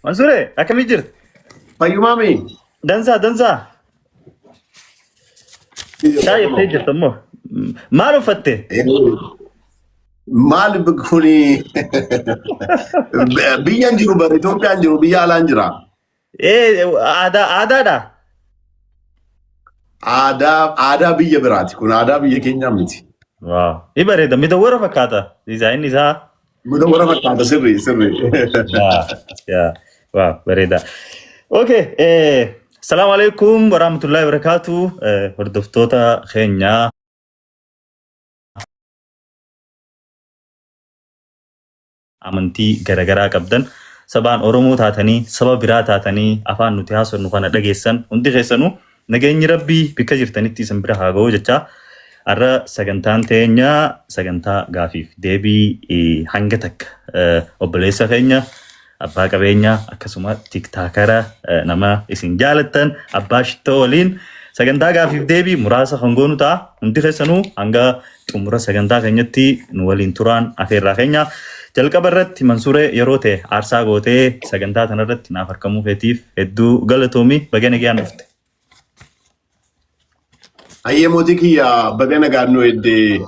Mansuure akkamii jirta? Fayyumaami. Dansaa dansaa. Shaayii iftee jirta immoo. Maal uffatte? Maal kuni biyya hin jiru bara Itoophiyaan jiru biyya alaan jira. Ee aadaa aadaadha. Aadaa biyya biraati kun aadaa biyya keenyaa miti. Waaw. Ni bareeda. Midawwara fakkaata. Diizaayinni isaa. Mudawwara fakkaata sirrii sirrii. Yaa yaa. Waaw bareeda. Okay. Salaamu alaikum warahmatullahi wabarakatuh. Hordoftoota keenyaa. Amantii garagaraa qabdan sabaan Oromoo taatanii saba biraa taatanii afaan nuti haasofnu kana dhageessan hundi keessanuu nageenyi rabbii bikka jirtanitti isin bira haa ga'u jecha har'a sagantaan teenya sagantaa gaafiif deebii hanga takka obboleessa keenya abbaa qabeenyaa akkasuma tiktaakara nama isin jaalattan abbaa shittoo waliin sagantaa gaafiif deebii muraasa kan goonu ta'a. Hundi keessanuu hanga xumura sagantaa keenyatti nu waliin turaan afeerraa keenya. Jalqaba irratti Mansuuree yeroo ta'e aarsaa gootee sagantaa kanarratti naaf argamuu keetiif hedduu galatoomi baga nagaan dhufte. Ayyee mootii kiyya baga nagaan nu eddee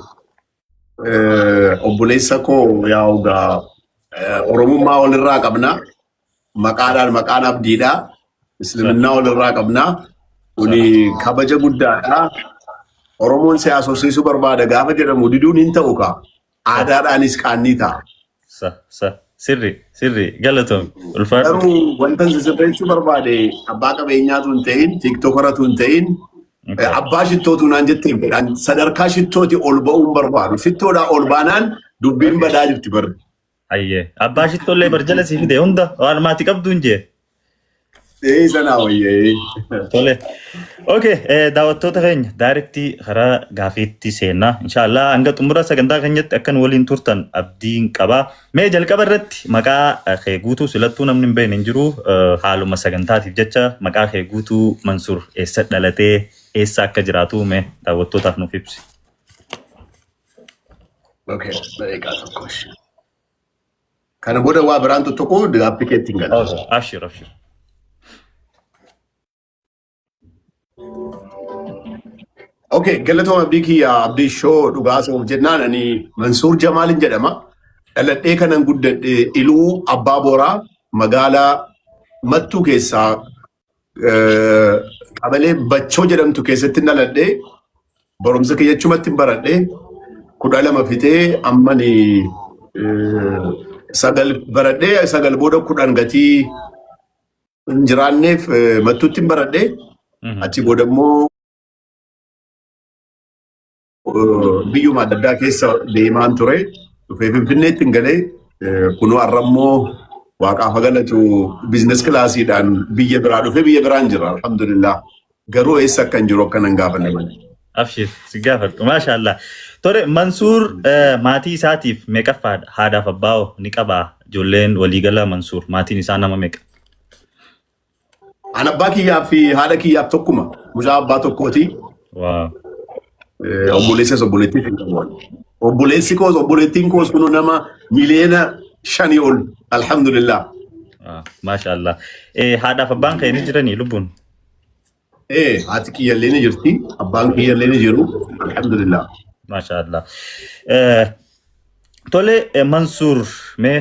obboleessa koo yaa'u gaa Oromummaa walirraa qabna. Maqaadhaan maqaan abdiidha. Isliminnaa walirraa qabna. Kuni kabaja guddaadha. Oromoon si haasofsiisuu barbaada gaafa jedhamu diduun hin ta'u kaa. Aadaadhaanis qaannii ta'a. Sa sa sirri sirri galatoomi ulfaadhu. Garuu wanta si sirreessuu barbaade abbaa qabeenyaatu hin ta'in, tiiktokaratu hin ta'in, abbaa shittootu naan jettee hin fedhan. Sadarkaa shittooti ol ba'uu hin barbaadu. Shittoodhaa ol baanaan dubbiin badaa jirti barri. Ayyee abbaa shittollee bar jala sii fide hunda waan maatii qabdu hin jee. Ee sanaa wayyee. Tole. Okay, daawwattoota keenya daayirektii karaa gaafiitti seenna. Inshaallah hanga xumura sagantaa keenyatti akka nu waliin turtan abdiin qaba. Mee jalqaba irratti maqaa kee guutuu silattuu namni hin beekne hin jiru. Haaluma sagantaatiif jecha maqaa kee guutuu Mansuur eessa dhalatee eessa akka jiraatu mee daawwattootaaf nuuf ibsi. Okay, daqiiqaa tokko. Kana booda waa biraan tuttuquu gaaffii keetti hin gala. Okay. Abshir abshir. Okay, galatooma abdii kiyya abdii shoo dhugaa soof jennaan ani Mansuur Jamaalin jedhama. Dhaladhee kanan guddadhe Iluu Abbaa Booraa magaalaa Mattuu keessaa qabalee Bachoo jedhamtu keessatti dhaladhee barumsa kiyya achumatti hin baradhe 12 fixee ammani 9 baradhee 9 booda 10 gatii hin jiraanneef Mattuutti hin baradhe achi booda immoo biyyuma adda addaa keessa deemaan ture. Dhufee Finfinneetti hin galee kunoo har'a immoo waaqaaf haa galatu biizines kilaasiidhaan biyya biraa dhufee biyya biraan jira alhamdulillah. Garuu eessa akka hin jiru akka nan gaafanne malee. Abshir si gaafadhu maashaallah. Tole Mansuur maatii isaatiif meeqaffaadha? Haadhaaf abbaa hoo ni qabaa? Ijoolleen waliigala Mansuur maatiin isaa nama meeqa? An abbaa kiyyaa fi haadha kiyyaaf tokkuma. Mucaa abbaa tokkooti. Waaw. Obboleessas obboleettii hin qabu. Obboleessi koos obboleettiin koos kunuu nama miliyoona 5 ol. Alhamdulillah. Maashaallah. Haadhaaf abbaan kee ni jiranii lubbuun? Haati kiyyallee ni jirti. Abbaan kiyyallee ni jiru. Alhamdulillah. Maashaallah. Tole Mansuur mee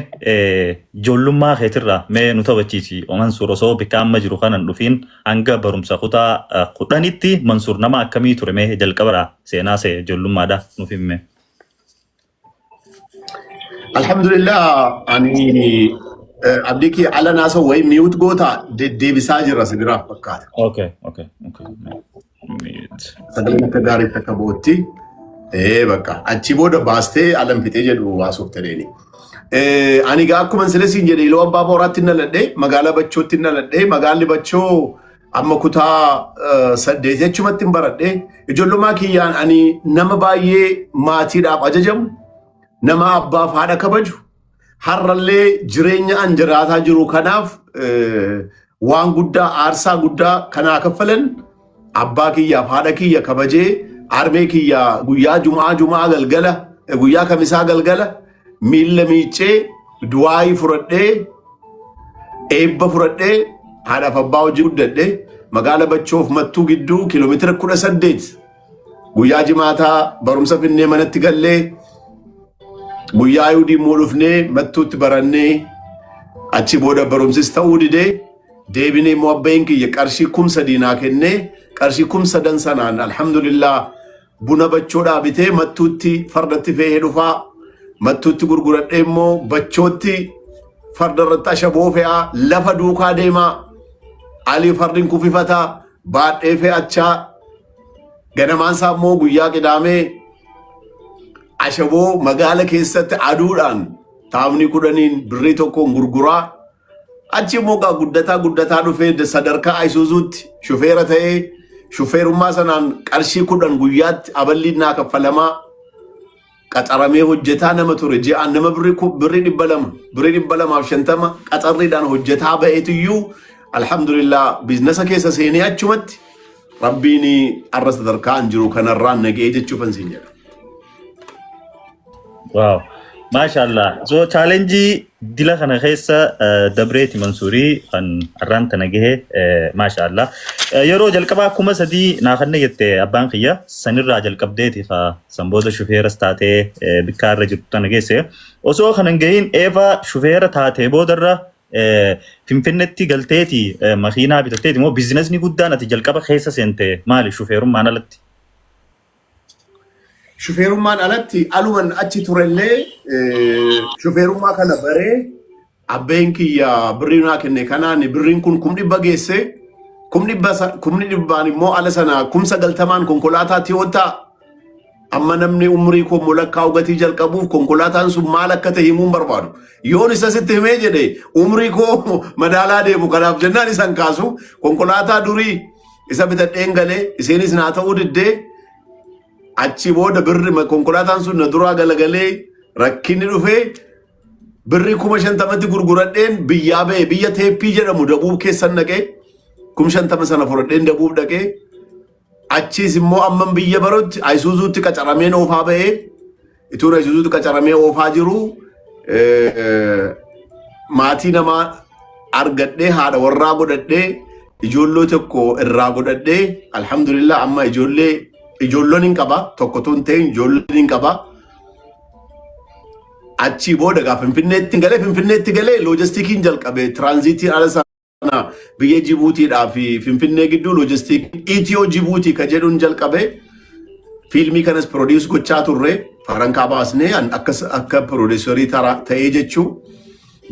ijoollummaa keetirraa mee nu taphachiisi. Mansuur osoo bikka amma jiru kana hin dhufiin hanga barumsa kutaa 10tti Mansuur nama akkamii ture mee jalqabarraa seenaa see ijoollummaadha nuuf himi mee. Alhamdulillah ani abdii kiyya ala naasoo wayii mute goota deddeebisaa jira si biraa fakkaata. Okay. Mute. Sagaleen akka gaariitti akka bootti. Ee bakka achi booda baastee alan fixee jedhu baasuuf ta'eeni. Ani gaa akkuma sila siin jedhe Iluu Abbaa Booraatti dhaladhe magaalaa Bachootti dhaladhe magaalli Bachoo amma kutaa 8 achumatti hin baradhe ijoollummaa kiyyaan ani nama baay'ee maatiidhaaf ajajamu nama abbaaf haadha kabaju har'allee jireenya an jiraataa jiru kanaaf waan guddaa aarsaa guddaa kanaa kaffalan abbaa kiyyaaf haadha kiyya kabajee harmee kiyya guyyaa jumaa jumaa galgala guyyaa kamisaa galgala miilla miiccee du'aayii fudhadhee Eebba fudhadhee haadhaaf abbaa hojii guddadhe. Magaala Bachoof Mattuu gidduu kiiloomeetira 18. Guyyaa Jimaataa barumsa finnee manatti gallee, guyyaa Ayuudii immoo dhufnee Mattuutti barannee, achi booda barumsis ta'uu didee, deebinee immoo abbeen kiyya qarshii 3000 naa kennee, qarshii 3000 sanaan alhamdulillah buna Bachoodhaa bitee Mattuutti fardatti fe'ee dhufaa, Mattuutti gurguradhee immoo Bachootti farda irratti ashaboo fe'aa lafa duukaa deemaa, alii fardin kufifataa baadhee fe'achaa, ganamaan isaa immoo guyyaa Qidaamee ashaboo magaala keessatti aduudhaan taamni 10n birrii 1n gurguraa. Achi immoo gaa guddataa guddataa dhufee sadarkaa Ayisuuzuutti shufeera ta'ee, shufeerummaa sanaan qarshii 10 guyyaatti aballiin naa kaffalamaa qaxaramee hojjetaa nama ture. Ji'aan nama birrii 200, birrii 250 qaxarriidhaan hojjetaa ba'eetuyyuu, alhamdulillah, biizinasa keessa seenee achumatti Rabbiin har'a sadarkaa an jiru kanarraan naga'ee jechuufan siin jedha. Wow. Maashaallah. So challenge dila kana keessa dabreeti Mansuurii kan har'aan tana gahe, maashaallah. Yeroo jalqabaa 3000 naa kanne jette abbaan kiyya, sanirraa jalqabdeeti ka san booda shufeeras taatee bikkaa irra jirtu tana geesse. Osoo kana hin gahin eefa shufeera taatee boodarra Finfinnetti galteeti makiinaa bitatteeti moo biizinasni guddaan ati jalqaba keessa seente maali shufeerummaan alatti? Shufeerummaan alatti aluman achi turellee shufeerummaa kana baree, abbeen kiyya birrii naa kenne kanaan birriin kun 100,000 geesse. Kumni dhibbaan immoo ala sana 90,000n konkolaataa Toyota, amma namni umrii koo molakkaa gatii jalqabuuf konkolaataan sun maal akka ta'e himuun barbaadu. Yoon isa sitti himee jedhe umrii koo madaalaa deemu, kanaaf jennaan isan kaasu. Konkolaataa durii isa bitadheen galee, isheenis naa ta'uu diddee, achi booda birri konkolaataan sun na duraa galagalee rakkinni dhufee birrii 50,000tti gurguradheen biyyaa ba'e. Biyya Teeppii jedhamu Dabuub keessan dhaqee, 50,000 sana fudhadheen Dabuub dhaqee, achiis immoo amman biyya barutti Ayisuuzuutti qacarameen oofaa ba'ee. Ituun Ayisuuzuutti qacaramee oofaa jiru maatii namaa argadhee, haadha warraa godhadhee, ijoolloo tokko irraa godhadhee, alhamdulillah, amma ijoollee ijoolloon hin qaba, tokko tun ta'in ijoolleen hin qaba. Achii booda gaa Finfinneetti galee loojistikiin jalqabe. Tiraanziitiin ala sana biyya Jibuutiidhaa fi Finfinnee gidduu loojistikii Itiyoo Jibuutii ka jedhuun jalqabe. Fiilmii kanas produce gochaa turre, farankaa baasnee akka producerii ta'ee jechuu.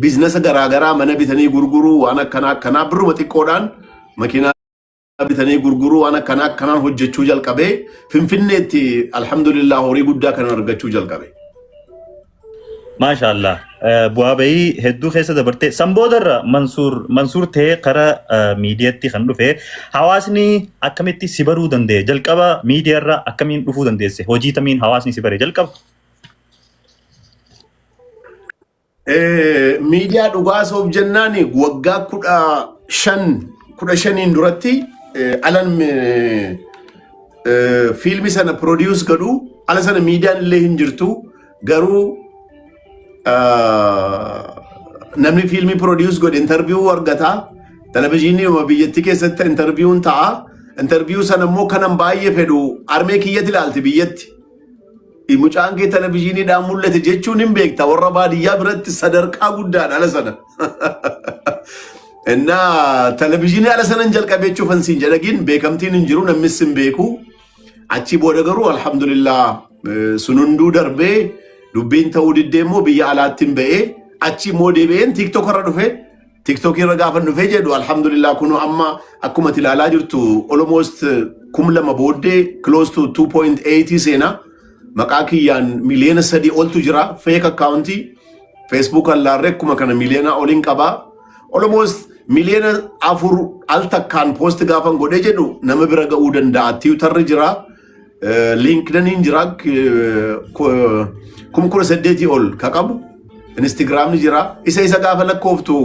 Biizinasa garaagaraa, mana bitanii gurguruu, waan akkanaa akkanaa, birruma xiqqoodhaan makiinaa bitanii gurguruu, waan akkanaa akkanaan hojjechuu jalqabee Finfinneetti alhamdulillah horii guddaa kanan argachuu jalqabe. Maashaallah. Bu'aa bahii hedduu keessa dabarte. San boodarra Mansuur ta'ee karaa miidiyaatti kan dhufe, hawaasni akkamitti si baruu danda'e? Jalqaba miidiyaarra akkamiin dhufuu dandeesse? Hojii tamiin hawaasni si bare jalqaba? Miidiyaa dhugaa soof jennaan waggaa 15, 15n duratti alan fiilmi sana produce godhu, ala sana miidiyaan illee hin jirtu, garuu namni fiilmii produce godhe interview argata. Televizyiinii biyyattii keessatti interviewun ta'a. Interview sana immoo kanan baay'ee fedhu armee kiyyatti ilaalti biyyatti. Mucaan kee televizyiiniidhaan mul'ate jechuun hin beekta, warra baadiyyaa biratti sadarkaa guddaadha ala sana. Innaa televizyiinii ala sanan jalqabee jechuufan siin jedhagin, beekamtiin hin jiru, namnis hin beeku. Achi booda garuu alhamdulillah sun hunduu darbee, dubbiin ta'uu diddee immoo biyya alaatti hin ba'ee, achi immoo deebi'een TikTok irra dhufe. TikTok irra gaafa dhufee jedhu, alhamdulillah, kunoo amma akkuma ati ilaalaa jirtu almost 2000 booddee close to 2.8 seenaa. Maqaa kiyyaan 3 miliyoona oltu jira. Fake accountii Facebook allaarree akkuma kana miliyoona oliin qabaa. Almost 4 miliyoona al takkaan post gaafan godhee jedhu nama bira ga'uu danda'a. Twitterri jira, LinkedIn jira, 18,000 ol ka qabu. Instagramni jira. Isa gaafa lakkooftu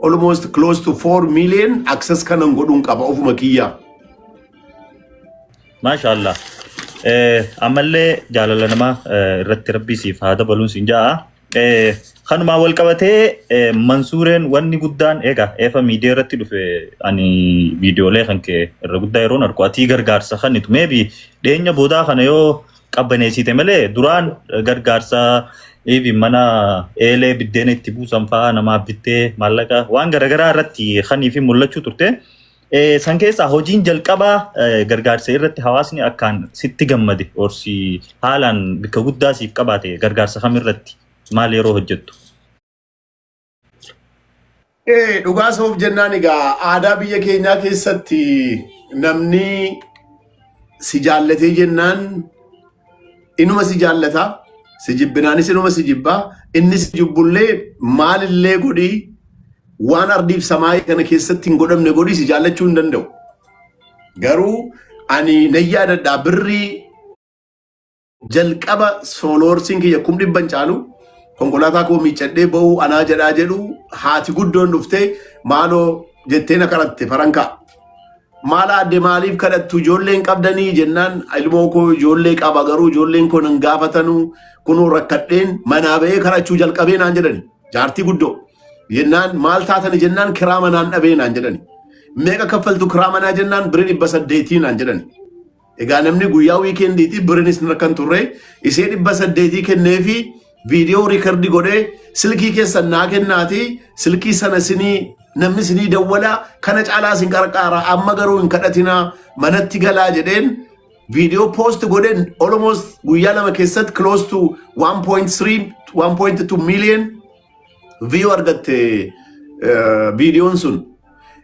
almost close to 4 million access kanan godhuun qaba ofuma kiyyaa. Maashaallah. Ammallee jaalala namaa irratti Rabbii siif haa dabaluun siin ja'a. Kanumaan wal qabatee Mansuureen wanni guddaan egaa eefa miidiyaa irratti dhufe, ani viidiyoolee kan kee irra guddaa yeroon argu atii gargaarsa kanitu maybe dhiyeenya boodaa kana yoo qabbaneessite malee, duraan gargaarsa even mana eelee biddeena itti buusan fa'aa namaaf bittee maallaqa waan garaagaraa irratti kanii fi mul'achuu turte. San keessaa hojiin jalqabaa gargaarsa irratti hawaasni akkaan sitti gammade, orsi haalaan bikka guddaa siif qabaate, gargaarsa kam irratti, maal yeroo hojjettu? Dhugaa soof jennaan, egaa aadaa biyya keenyaa keessatti namni si jaallatee jennaan inuma si jaallata, si jibbinaanis inuma si jibbaa. Inni si jibbullee maalillee godhii, waan ardiif samaayii kana keessatti hin godhamne godhii, si jaallachuu hin danda'u. Garuu ani nan yaadadhaa, birrii jalqaba followersiin kiyya 100,000 caalu, konkolaataa koo miiccadhee ba'uu anaa jedhaa jedhu, haati guddoon dhuftee maaloo jettee na kadhatte farankaa. Maal aadde, maaliif kadhattu, ijoollee hin qabdanii jennaan, ilmoo koo ijoollee qaba, garuu ijoolleen koo nan gaafatanuu, kunoo rakkadheen manaa ba'ee kadhachuu jalqabee naan jedhani jaartii guddoo. Jennaan maal taatani jennaan, kiraa manaan dhabee naan jedhani. Meeqa kaffaltu kiraa manaa jennaan, birrii 800 naan jedhani. Egaa namni guyyaa weekendiitii birinis rakkan turre, isee 800 kenneefi viidiyoo record godhee, silkii keessan naa kennaati, silkii sana sinii namni sinii dawwalaa, kana caalaa sin qarqaara, amma garuu hin kadhatinaa, manatti galaa jedheen viidiyoo post godheen. Almost guyyaa 2 keessatti close to 1.3 1.2 million view argatte viidiyoon sun.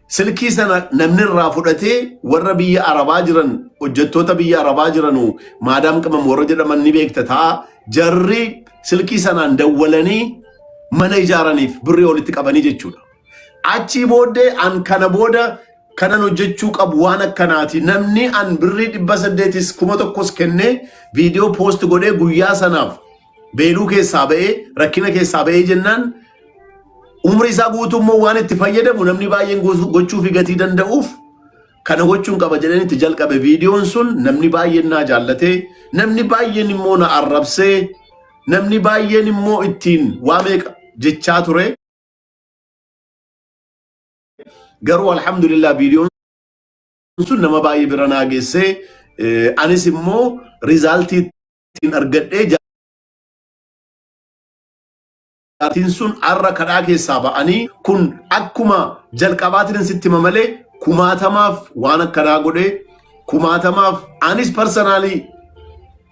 Silkii sana namni irraa fudhatee warra biyya Arabaa jiran, hojjettoota biyya Arabaa jiranu, maadaam qamam warra jedhaman ni beekta ta'a. Jarri silkii sanaan dawwalanii mana ijaaraniif birrii walitti qabanii jechuudha. Achii booddee an kana booda kanan hojjechuu qabu waan akkanaati. Namni an birrii 800s 1000s kennee viidiyoo post godhee guyyaa sanaaf beeluu keessaa ba'ee, rakkina keessaa ba'ee jennaan, umrii isaa guutuu immoo waan itti fayyadamu namni baay'een gochuu fi gatii danda'uuf, kana gochuun qaba jedheen itti jalqabe. Viidiyoon sun namni baay'een naa jaallatee, namni baay'een immoo na arrabsee, namni baay'een immoo ittiin waa meeqa jechaa ture. Garuu alhamdulillah, viidiyoon sun nama baay'ee bira naa geessee, anis immoo resultii ittiin argadhee, jaartiin sun har'a kadhaa keessaa ba'anii, kun akkuma jalqabaatiin sitti hima malee, kumaatamaaf waan akkanaa godhee, kumaatamaaf anis personally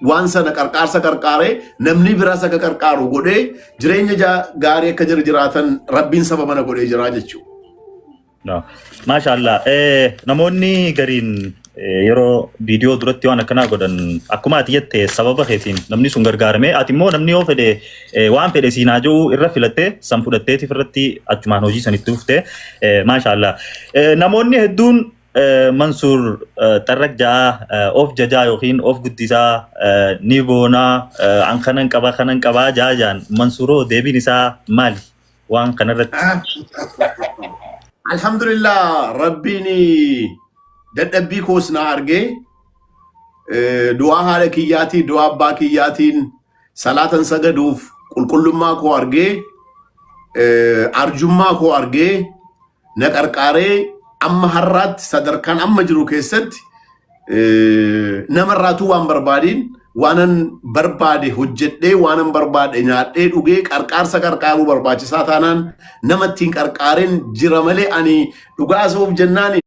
waan sana qarqaarsa qarqaaree, namni biraas akka qarqaaru godhee, jireenya gaarii akka jira jiraatan rabbiin saba mana godhee jira jechuudha. No. Maashaallah. Namoonni gariin yeroo viidiyoo duratti waan akkanaa godhan, akkuma ati jette sababa keetiin namni sun gargaarame, ati immoo namni yoo fedhe waan fedhe siin haa jiru irra filattee san fudhatteetiif irratti achumaan hojii sanitti dhufte. Maashaallah. Namoonni hedduun Mansuur xarraq ja'a of jajaa yookiin of guddisaa ni boonaa, an kanan qaba, kanan qabaa ja'a ja'an. Mansuuroo, deebiin isaa maali waan kanarratti? Alhamdulillah, rabbiin dadhabbii koos na argee, du'aa haadha kiyyaatii, du'aa abbaa kiyyaatiin, salaatan sagaduuf qulqullummaa koo argee, arjummaa koo argee na qarqaaree, amma har'aatti sadarkaan amma jiru keessatti namarraatuu waan barbaadiin, waanan barbaade hojjedhee, waanan barbaade nyaadhee dhugee, qarqaarsa qarqaaruu barbaachisaa taanaan nama ittiin qarqaareen jira malee, ani dhugaa soof jennaan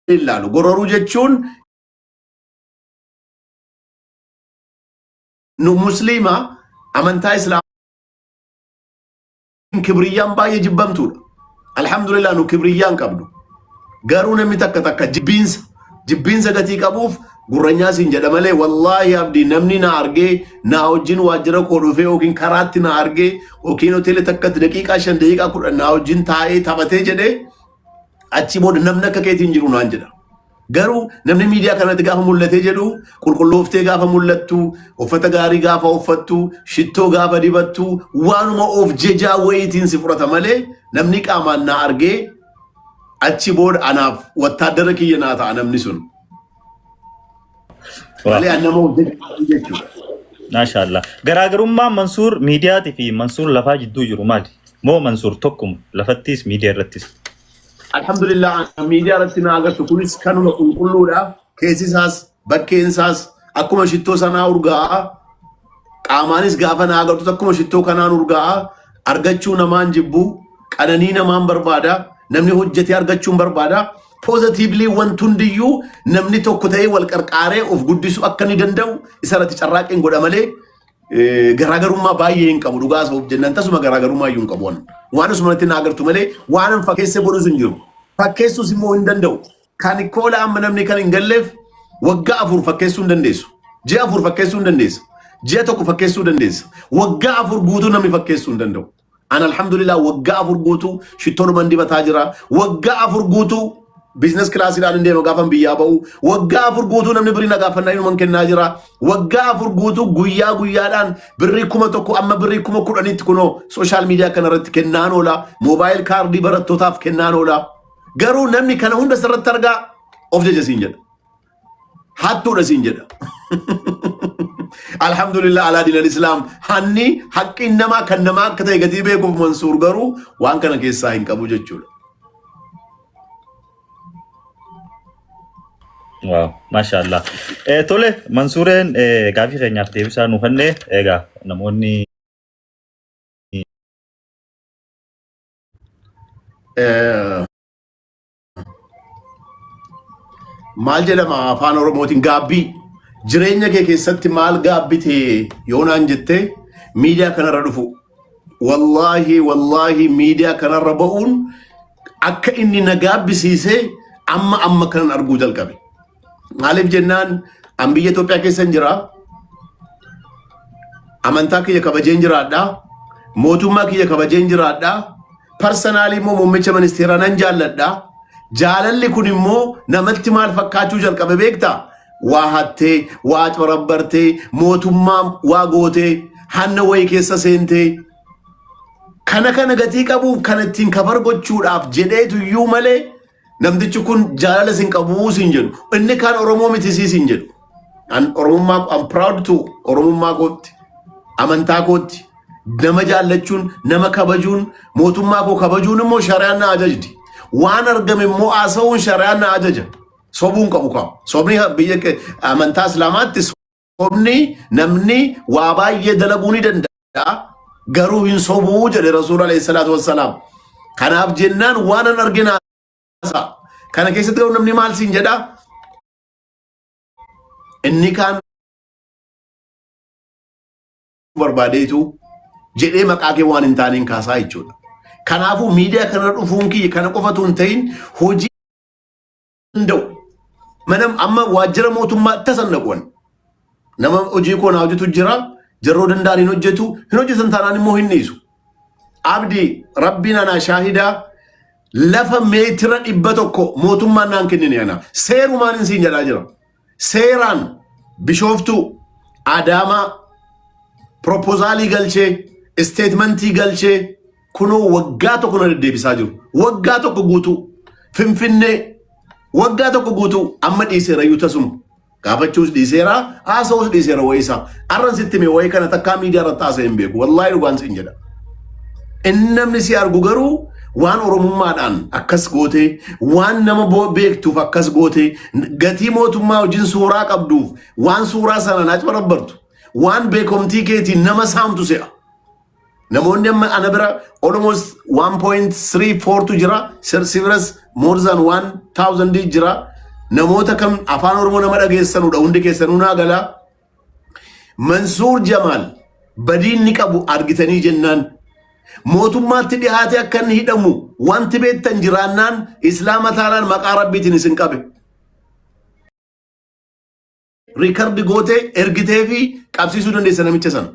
ilaalu. Gororuu jechuun nu musliima amantaa islaamaa kibriyyaan baay'ee jibbamtuudha. Alhamdulillah, nu kibriyyaan qabnu. Garuu namni takka takka jibbiinsa gatii qabuuf gurranyaa siin jedha malee, wallaahi abdii, namni na argee na wajjin waajjira koo dhufee yookiin karaatti na argee yookiin hoteela takkatti daqiiqaa 5, daqiiqaa 10 na wajjin taa'ee taphatee jedhee, achi booda namni akka keetiin jiru naan jedha. Garuu namni miidiyaa kanatti gaafa mul'atee jedhu, qulqullooftee gaafa mul'attu, uffata gaarii gaafa uffattu, shittoo gaafa dibattu, waanuma of jejaa wayiitiin si fudhata malee, namni qaamaan na argee achi booda anaaf wattaaddara kiyya naa ta'a namni sun. Malee an nama of jejaa jechuudha. Maashaallah. Garaagarummaan Mansuur miidiyaatii fi Mansuur lafaa jidduu jiru maali? Moo Mansuur tokkuma lafattis miidiyaa irrattis? Alhamdulillah, miidiyaa irratti na agartu kunis kanuma qulqulluudha. Keessi isaas bakkeen isaas akkuma shittoo sanaa urgaa'a. Qaamaanis gaafa na agartus akkuma shittoo kanaan urgaa'a. Argachuu namaan jibbu, qananii namaan barbaada, namni hojjetee argachuun barbaada. Positively wanti hundiyyuu namni tokko ta'ee wal qarqaaree of guddisuu akka inni danda'u isarratti carraaqqiin godha malee garaagarummaa baay'ee hin qabu. Dhugaa haasa'uuf jennaan tasuma garaagarummaa iyyuu hin qabu. Waan asumanatti na agartu malee waan an fakkeessee godhus hin jiru. Fakkeessuus immoo hin danda'u. Kan koola amma namni kan hin galleef waggaa 4 fakkeessuu hin dandeessu. Ji'a 4 fakkeessuu hin dandeessa. Ji'a 1 fakkeessuu dandeessa. Waggaa 4 guutuu namni fakkeessuu hin danda'u. An alhamdulillah waggaa 4 guutuu shittoodhuman dibataa jira. Waggaa 4 guutuu business classiidhaan hin deema gaafan biyyaa ba'u. Waggaa 4 guutuu namni birrii na gaafannaa inuman kennaa jira. Waggaa 4 guutuu guyyaa guyyaadhaan birrii 1000 amma birrii 10,000tti kunoo social media kana irratti kennaan oola. Mobile kaardii barattootaaf kennaan oola. Garuu namni kana hunda sirratti argaa of jaja siin jedha. Hattuudha siin jedha. Alhamdulillah alaa diinal islaam hanni haqqiin namaa kan namaa akka ta'e gatii beekuuf Mansuur garuu waan kana keessaa hin qabu jechuudha. Waaw, maashaallah. Tole, Mansuureen gaafii keenyaaf deebisaa nu kenne. Egaa namoonni Maal jedhama afaan Oromootiin gaabbii? Jireenya kee keessatti maal gaabbite yoo naan jette, miidiyaa kanarra dhufu. Wallaahi wallaahi, miidiyaa kanarra ba'uun akka inni na gaabbisiise amma amma kanan arguu jalqabe. Maaliif jennaan, an biyya Itoophiyaa keessa hin jira. Amantaa kiyya kabajeen jiraadha. Mootummaa kiyya kabajeen jiraadha. Personally immoo muummicha ministeeraa nan jaalladha. Jaalalli kun immoo namatti maal fakkaachuu jalqabe beektaa? Waa hattee, waa corabbartee, mootummaa waa gootee, hanna wayii keessa seentee. Kana kana gatii qabuuf kana ittiin cover gochuudhaaf jedheetu iyyuu malee namtichi kun jaalala sin qabuu sin jedhu. Inni kaan Oromoo miti sii sin jedhu. An Oromummaa, I'm proud to Oromummaa kootti, amantaa kootti, nama jaallachuun, nama kabajuun, mootummaa koo kabajuun immoo shari'aan na ajajdi. Waan argame immoo haasa'uun shari'aan na ajaja. Sobuun qabu qaba. Sobni biyya amantaa Islaamaatti sobni namni waa baay'ee dalaguu ni danda'a. Garuu hin sobuu jedhe Rasuul alayhi salaatu wassalaam. Kanaaf jennaan waan an argina haasa'a. Kana keessatti garuu namni maal siin jedhaa? Inni kaan barbaadeetu jedhee maqaa kee waan hin taaneen kaasaa jechuudha. Kanaafuu miidiyaa kana dhufuun kiyya kana qofatu hin ta'in hojii danda'u. Mana amma waajjira mootummaa tasan dhaquun nama hojii koo naa hojjetu jira, jarroo danda'an hin hojjetu, hin hojjetan taanaan immoo hin dhiisu. Abdi, rabbiin anaa shaahidaa, lafa meetira 100 mootummaan naan kennine ana seerumaan hin siin jedhaa jira. Seeraan Bishooftuu, Adaamaa proposaalii galchee, statementii galchee, kunoo waggaa 1 na deddeebisaa jiru. Waggaa 1 guutuu Finfinnee waggaa 1 guutuu amma dhiiseera iyyuu, tasuma. Gaafachuus dhiiseera, haasa'uus dhiiseera wayii isaa. Arran sitti hime, wayii kana takkaa miidiyaa irratti haasa'e hin beeku. Wallaahi dhugaan siin jedha. Inni namni si argu garuu waan Oromummaadhaan akkas gootee, waan nama beektuuf akkas gootee, gatii mootummaa wajjin suuraa qabduuf waan suuraa sana na barabbartu, waan beekomtii keetiin nama saamtu se'a. Namoonni amma ana bira almost 1.34tu jira. Si biras more than 1000 jira. Namoota kam afaan Oromoo nama dhageessanudha. Hundi keessanuu naa galaa. Mansuur Jamaal badii inni qabu argitanii jennaan mootummaatti dhiyaate akka inni hidhamu wanti beektan jiraannaan, islaama taanaan maqaa rabbiitiin isin qabe. Record gootee ergitee fi qabsiisuu dandeessa namicha sana.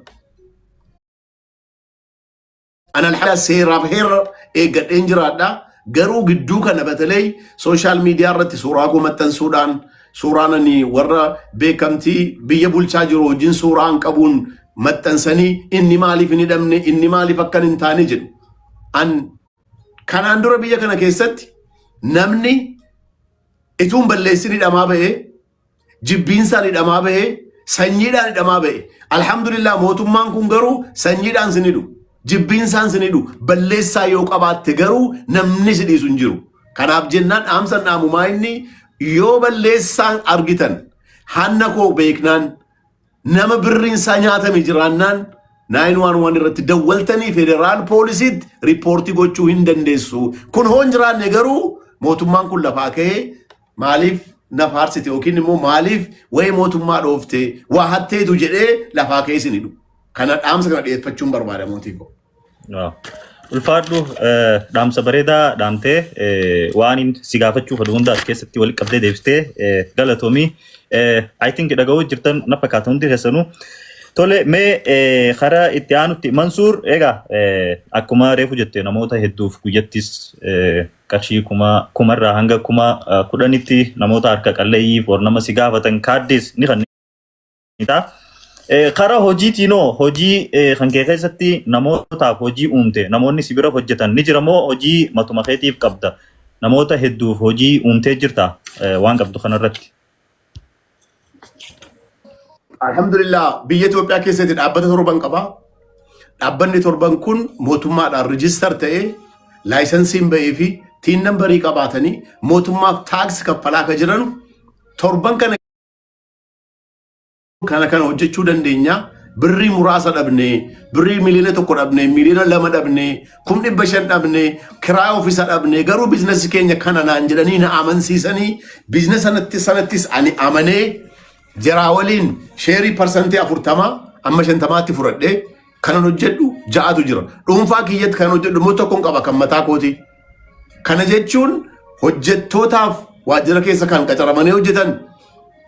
Ana alhamdulillah seeraaf heera eeggadheen jiraadha. Garuu gidduu kana batalee social media irratti suuraa koo maxxansuudhaan, suuraan ani warra beekamtii biyya bulchaa jiru wajjin suuraan qabuun maxxansanii, inni maaliif hin hidhamne, inni maaliif akkan hin taane jedhu. An kanaan dura biyya kana keessatti namni ituun balleessin hidhamaa bahee, jibbiinsaan hidhamaa bahee, Sanyiidhaan hidhamaa ba'e. Alhamdulillah, mootummaan kun garuu sanyiidhaan sin hidhu. Jibbiinsaan sin hidhu. Balleessaa yoo qabaatte garuu namni si dhiisu hin jiru. Kanaaf jennaan dhaamsa dhaamumaa inni yoo balleessaan argitan, hanna koo beeknaan, nama birriin isaa nyaatame jiraannaan, 911 irratti dawwaltanii federaal poolisiitti report gochuu hin dandeessu. Kun hoo hin jiraanne garuu mootummaan kun lafaa ka'ee maaliif na faarsite yookiin immoo maaliif wayii mootummaa dhoofte, waa hatteetu jedhee lafaa ka'ee isin hidhu. Kana dhaamsa kana dhiyeeffachuun barbaada, mootii koo. Waaw. Ulfaadhu, dhaamsa bareedaa dhaamtee, waan inni si gaafachuu fedhu hunda as keessatti walitti qabdee deebistee, galatoomii. I think dhaga'uu jirtan na fakkaata hundi keessanuu. Tole, mee karaa itti aanutti Mansuur, egaa akkuma reefu jette namoota hedduuf guyyattis qarshii 1000 kumarraa hanga 10,000tti namoota harka qalleeyyiif warra nama si gaafatan kaaddis ni kennita. Karaa hojiitiinoo, hojii kan kee keessatti namootaaf hojii uumte, namoonni si bira hojjetan ni jira moo hojii matuma keetiif qabda? Namoota hedduuf hojii uumtee jirta waan qabdu kanarratti? Alhamdulillah, biyya Itoophiyaa keessatti dhaabbata torban qaba. Dhaabbanni torban kun mootummaadhaan register ta'ee, license-iin bahee fi TIN number-ii qabaatanii mootummaaf tax kaffalaa akka jiran, torban kana kana kana hojjechuu dandeenya. Birrii muraasa dhabnee, birrii 1 miliyoona dhabnee, 2 miliyoona dhabnee, 500,000 dhabnee, kiraa ofiisa dhabnee, garuu business-i keenya kana naan jedhanii na amansiisanii, business sanattis ani amanee jaraa waliin share-ii 40% amma 50tti fudhadhee kanan hojjedhu ja'atu jira. Dhuunfaa kiyyatti kan hojjedhu immoo tokkoon qaba, kan mataa kooti. Kana jechuun hojjettootaaf waajjira keessa kan qacaramanii hojjetan,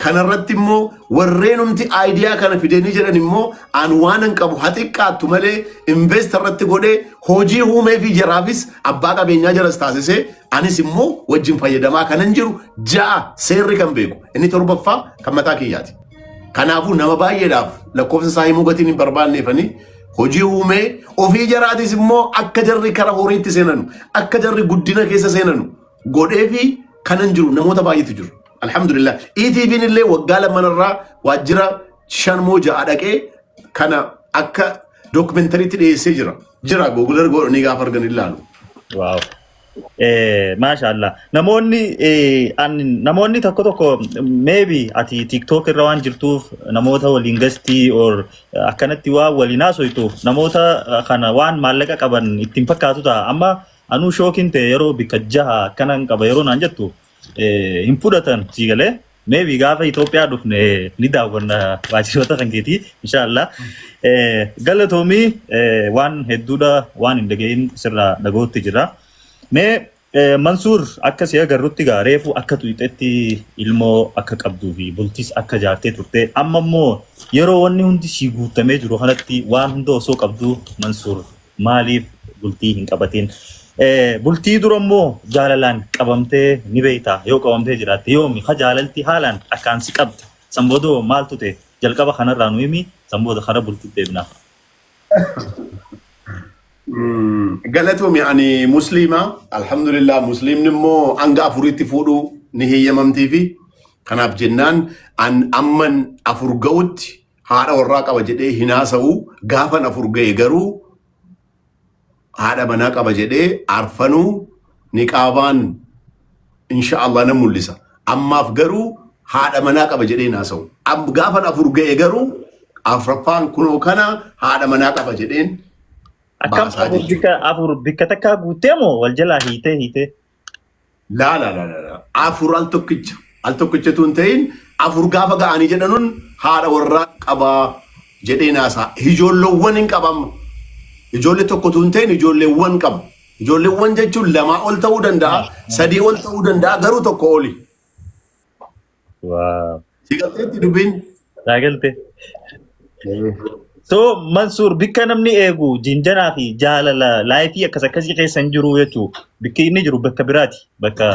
kanarratti immoo warreenumti idea kana fidanii jedhan immoo an waan hin qabu haa xiqqaattu malee invest irratti godhee hojii uumee fi jaraafis abbaa qabeenyaa jaras taasisee, anis immoo wajjin fayyadamaa kanan jiru ja'a, seerri kan beeku. Inni torbaffaa kan mataa kiyyaati. Kanaafuu nama baay'eedhaaf lakkoofsa isaa himuu gatiin hin barbaanneefanii hojii uumee, ofii jaraatis immoo akka jarri kara horiitti seenanu, akka jarri guddina keessa seenanu godhee fi kanan jiru namoota baay'eetu jiru. Alhamdulillah. ETV'n illee waggaa lamanarraa waajjira shan moo ja'a dhaqee kana akka documentary-tti dhiyeessee jira. Jira, Google godhanii gaafa argan ilaalu. Wow. Maashaallah. Namoonni namoonni tokko tokko maybe ati TikTok irra waan jirtuuf, namoota waliin gastii or akkanatti waan waliin haasoytuuf, namoota kana waan maallaqa qaban ittiin fakkaatu ta'a. Amma anuu shock-iin ta'e, yeroo bikka jaha akkanan qaba yeroo naan jettu hin fudhatan sii galee. Maybe gaafa Itoophiyaa dhufne ni daawwanna waajjiroota kan keetii, inshaallah. Galatoomii, waan hedduudha waan hin dhagahin sirraa dhagootti jira. Mee Mansuur, akka si agarrutti gaa reefu akka tuqxetti ilmoo akka qabduu fi bultis akka jaartee turte, amma immoo yeroo wanni hundi si guutamee jiru kanatti, waan hunda osoo qabduu, Mansuur maaliif bultii hin qabatin? Bultii dura immoo jaalalaan qabamtee ni beektaa? Yoo qabamtee jiraatte yoomi? Ha jaalalti haalaan akkaan si qabde san booda maaltu ta'e? Jalqaba kanarraa nu himi, san booda kara bultii deebinaa. Galatoomi, ani musliima. Alhamdulillah, musliimni immoo hanga afuritti fuudhuu ni heeyyamamtii fi kanaaf jennaan an amman afur ga'utti haadha warraa qaba jedhee hin haasa'u. Gaafan afur ga'e garuu haadha manaa qaba jedhee arfanuu niqaabaan insha Allah nan mul'isa. Ammaaf garuu haadha manaa qaba jedhee hin haasa'u. Gaafan afur ga'e garuu afraffaan kunoo kana haadha manaa qaba jedheen Akkam baasaa afur jechuudha. Bikka afur bikka takkaa guuttee moo wal jalaa hiitee hiitee? Laa laa laa laa laa. Afur al tokkicha. Al tokkichatu hin ta'in, afur gaafa ga'anii jedhanuun haadha warraa qabaa jedhee naasaa. Ijoolleewwan hin qabamma. Ijoollee tokkotu hin ta'in, ijoolleewwan qaba. Ijoolleewwan jechuun lamaa ol ta'uu danda'a, sadii ol ta'uu danda'a, garuu tokko oli. Wow. Si galteetti dubbiin? Naa galte. So Mansuur, bikka namni eegu jinjanaa fi jaalala life-ii akkas akkasii keessa hin jiru jechuu. Bikki inni jiru bakka biraati. Bakka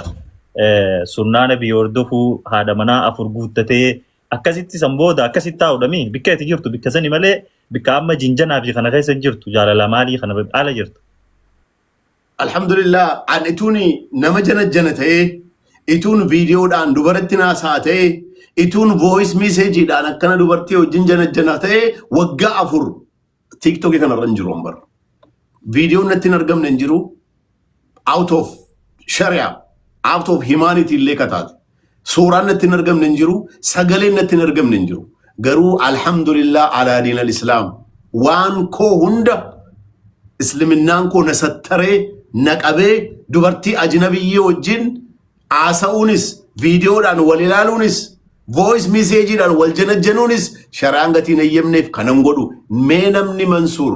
sunnaa nabii hordofuu, haadha manaa afur guuttatee, akkasitti san booda akkasitti taa'uudhami. Bikka itti jirtu bikka sani malee bikka amma jinjanaa fi kana keessa hin jirtu, jaalala maalii kana ala jirtu. Alhamdulillah, ani tuni nama jana jana ta'ee Ituun viidiyoodhaan dubaratti naasaa ta'e, ituun voice messageidhaan akkana dubartii wajjin janajjana ta'e, waggaa 4 TikTokii kanarra hin jiru bara. Viidiyoon natti hin argamne hin jiru. Out of sharia, out of humanity illee kataate. Suuraan natti hin argamne hin jiru. Sagaleen natti hin argamne hin jiru. Garuu alhamdulillah alaa diin al-islaam. Waan koo hunda isliminnaan koo na sattaree, na qabee, dubartii ajnabiyyii wajjin haasa'uunis, viidiyoodhaan wal ilaaluunis, voice messageidhaan wal janajjanuunis shari'aan gatiin eeyyamneef kanan godhu. Mee namni Mansuur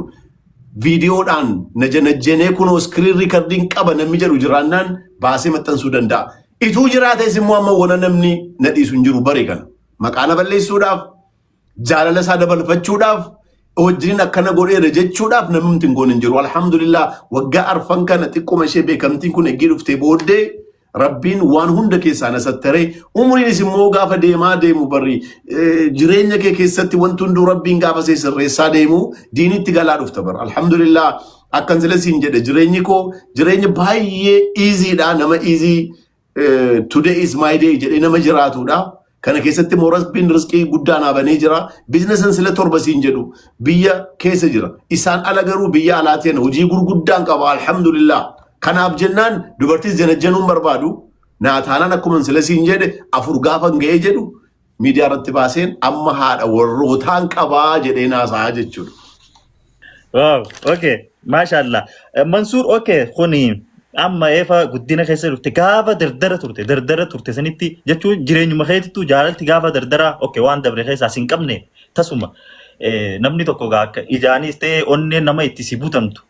viidiyoodhaan na janajjanee kunoo screen recordiin qaba namni jedhu jiraannaan baasee maxxansuu danda'a. Ituu jiraates immoo amma wana namni na dhiisu hin jiru bare kana. Maqaa na balleessuudhaaf, jaalala isaa dabalfachuudhaaf, wajjin akkana godheera jechuudhaaf namni hin goone hin jiru. Alhamdulillah, waggaa 4 kana xiqquma ishee beekamtiin kun eegii dhuftee booddee Rabbiin waan hunda keessaa na sattaree, umriinis immoo gaafa deemaa deemu barri jireenya kee keessatti wanti hunduu Rabbiin gaafa see sirreessaa deemu diinitti galaa dhufta bara. Alhamdulillah, akkan sila siin jedhe, jireenyi koo jireenya baay'ee easydha, nama easy, today is my day jedhee nama jiraatudha. Kana keessatti immoo Rabbiin rizqii guddaa naa banee jira. Businessan sila 7 siin jedhu biyya keessa jira. Isaan ala garuu biyya alaatiin hojii gurguddaan qaba, alhamdulillah. Kanaaf jennaan dubartis janajjanuun barbaadu. Naa taanaan akkuma sila siin jedhe, 4 gaafa ga'ee jedhu miidiyaa irratti baaseen amma haadha warrootaan qabaa jedhee naasaa jechuudha. Wow, okay. Maashaallah. Mansuur, okay, kuni amma eefa guddina keessa dhufte, gaafa dardara turte sanitti jechuun jireenyuma keetittuu jaalalti gaafa dardara, okay, waan dabre keessaa sin qabne tasuma namni tokko gaa akka ijaanis ta'e onneen nama itti si butamtu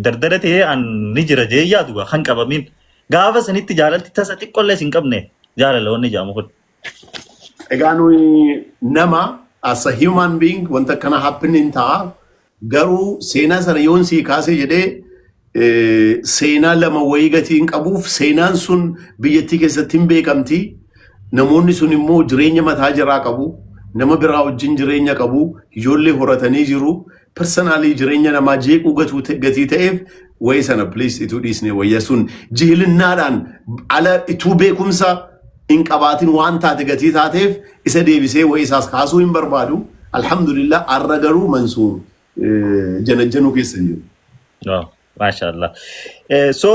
dardara ta'ee an ni jira jee yaadu gaa kan qabamin gaafa sanitti jaalalti tasa xiqqollee sin qabne jaalala wanni jedhamu kun. Egaa nuyi nama, as a human being, wanta akkana happening ta'a. Garuu seenaa sana yoon sii kaasee jedhee seenaa lama wayii gatii hin qabuuf, seenaan sun biyyattii keessatti hin beekamti. Namoonni sun immoo jireenya mataa jiraa qabu. Nama biraa wajjin jireenya qabu. Ijoollee horatanii jiru. Personally jireenya namaa jeequu gatii ta'eef wayii sana please ituu dhiisne wayya. Sun jihilinnaadhaan ala ituu beekumsa hin qabaatin waan taate gatii taateef isa deebisee wayii isaas kaasuu hin barbaadu. Alhamdulillah, arra garuu Mansuur janajjanuu keessa hin jiru. Wow, maashaallah. So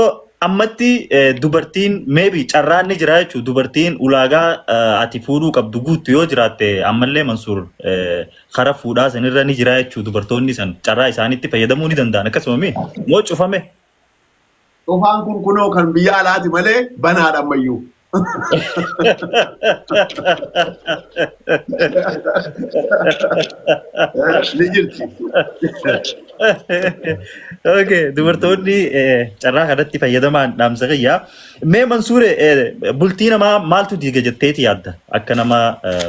ammatti dubartiin maybe carraan ni jira jechuudha. Dubartiin ulaagaa ati fuudhuu qabdu guuttu yoo jiraatte ammallee Mansuur kara fuudhaa sanirra ni jira jechuudha. Dubartoonni san carraa isaaniitti fayyadamuu ni danda'an akkasuma mi? Moo cufame? Cufaan kun kunoo kan biyya alaati malee banaadha ammayyuu. Ni jirti. Okay, dubartoonni carraa kanatti fayyadamaan dhaamsa kiyya. Mee Mansuure, bultii namaa maaltu diiga jetteeti yaadda? Akka nama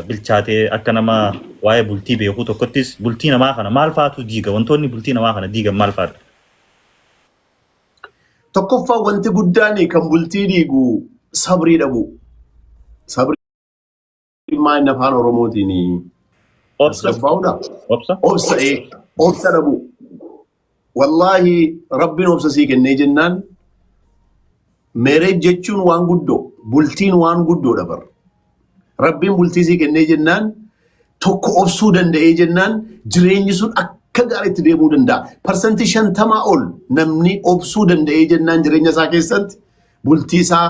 bilchaatee, akka nama waa'ee bultii beekuu tokkottis, bultii namaa kana maal faatu diiga? Wantoonni bultii namaa kana diigan maal faadha? Tokkoffaa, wanti guddaan kan bultii diigu sabrii dhabu. Sabrii maal inni afaan Oromootiin? Obsa. Tasgabbaa'uudha. Obsa. Obsa, obsa dhabu. Wallaahi, Rabbiin obsa sii kennee jennaan, marriage jechuun waan guddoo, bultiin waan guddoodha bar. Rabbiin bultii sii kennee jennaan, tokko obsuu danda'ee jennaan, jireenyi sun akka gaariitti deemuu danda'a. 50% ol namni obsuu danda'ee jennaan jireenya isaa keessatti bultii isaa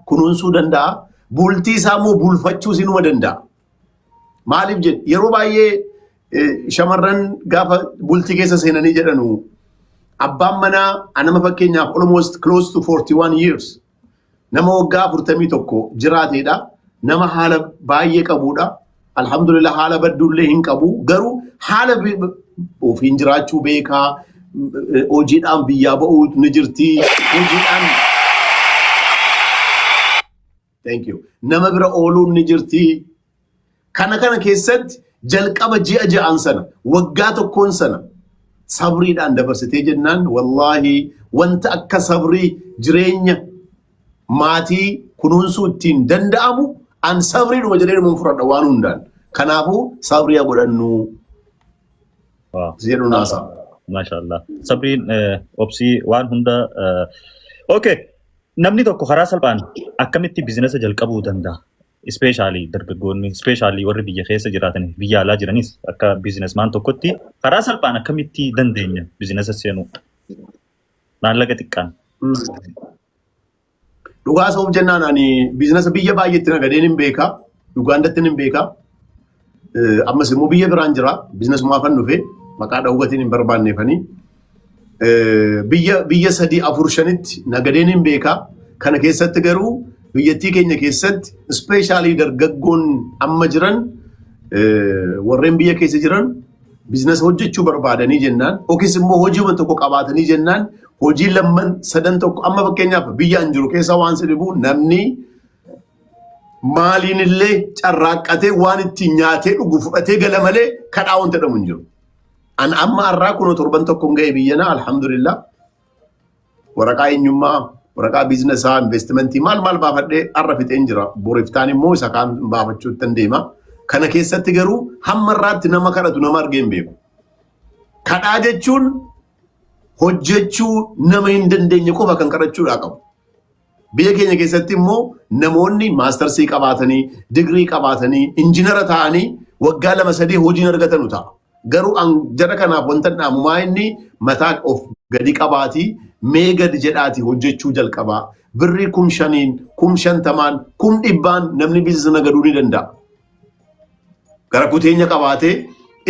kunuunsuu danda'a. Bultii isaa immoo bulfachuus inuma danda'a. Maaliif jedhu, yeroo baay'ee shamarran gaafa bultii keessa seenanii jedhanu, abbaan manaa anama fakkeenyaaf almost close to 41 years, nama waggaa 41 jiraateedha. Nama haala baay'ee qabudha. Alhamdulillah, haala badduullee hin qabu. Garuu haala ofiin jiraachuu beekaa. Hojiidhaan biyyaa ba'uu ni jirti. Hojiidhaan, thank you. Nama bira ooluun ni jirti. Kana kana keessatti jalqaba ji'a 6n sana, waggaa tokkoon sana sabriidhaan dabarsitee jennaan, wallaahi, wanta akka sabrii jireenya maatii kunuunsuu ittiin danda'amu an sabriidhuma jedhee dhuma fudhadha waan hundaan. Kanaafuu sabrii haa godhannu jedhu naasaa. Maashaallah. Sabriin obsii waan hunda. Okay. Namni tokko karaa salphaan akkamitti business jalqabuu danda'a? Especially dargaggoonni, especially warri biyya keessa jiraatan, biyya alaa jiranis akka businessman tokkotti karaa salphaan akkamitti dandeenya business seenuu? Maallaqa xiqqaan. Dhugaa sa'uuf jennaan ani business biyya baay'eetti nagadeen hin beekaa. Ugaandatti hin beekaa. Ammas immoo biyya biraan jira. Businessumaafan dhufe maqaa dhawwatiin hin barbaanneefanii. Biyya sadii afur shanitti nagadeen hin beekaa. Kana keessatti garuu biyyattii keenya keessatti especially dargaggoon amma jiran, warreen biyya keessa jiran, business hojjechuu barbaadanii jennaan yookiis immoo hojiiwwan tokko qabaatanii jennaan, hojii lamman sadan tokko, amma fakkeenyaaf biyya an jiru keessa waan si dhibu, namni maaliin illee carraaqqatee waan ittiin nyaatee dhugu fudhatee gala malee kadhaa wanta jedhamu hin jiru. An amma har'aa kun torban tokko hin ga'e biyyana, alhamdulillah. Waraqaa eenyummaa, waraqaa businessaa, investimentii maal maal baafadhee har'a fixeen jira. Boriftaan immoo isa kaan baafachuutti deema. Kana keessatti garuu hamma irraatti nama kadhatu nama argee hin beeku. Kadhaa jechuun hojjechuu nama hin dandeenye qofa kan kadhachuudhaa qabu. Biyya keenya keessatti immoo namoonni mastersii qabaatanii, digirii qabaatanii, injinara ta'anii waggaa 2 3 hojiin argatanu ta'a. Garuu an jara kanaaf wanta dhaamumaa inni mataa of gadi qabaatii, mee gadi jedhaati hojjechuu jalqabaa. Birrii 5,000n, 50,000n, 100,000n namni business nagaduu ni danda'a. Gara kuteenya qabaatee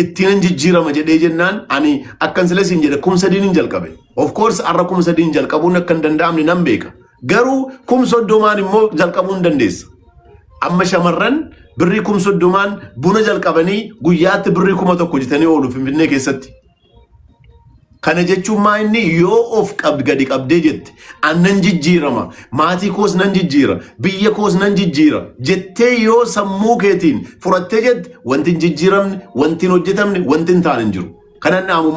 ittiin jijjiirama jedhee jennaan, ani akkan sila siin jedhe 3,000n hin jalqabe. Of course har'a 3,000n jalqabuun akka hin danda'amne nan beeka. Garuu 30,000n immoo jalqabuu hin dandeessa. Amma shamarran birrii 30,000n buna jalqabanii guyyaatti birrii 1,000 hojjetanii oolu Finfinnee keessatti. Kana jechuun maa inni yoo of qabd gadi qabdee jette, an nan jijjiirama, maatii koos nan jijjiira, biyya koos nan jijjiira jettee yoo sammuu keetiin furattee jette, wanti hin jijjiiramne, wanti hin hojjetamne, wanti hin taane hin jiru. Kanan dhaamu.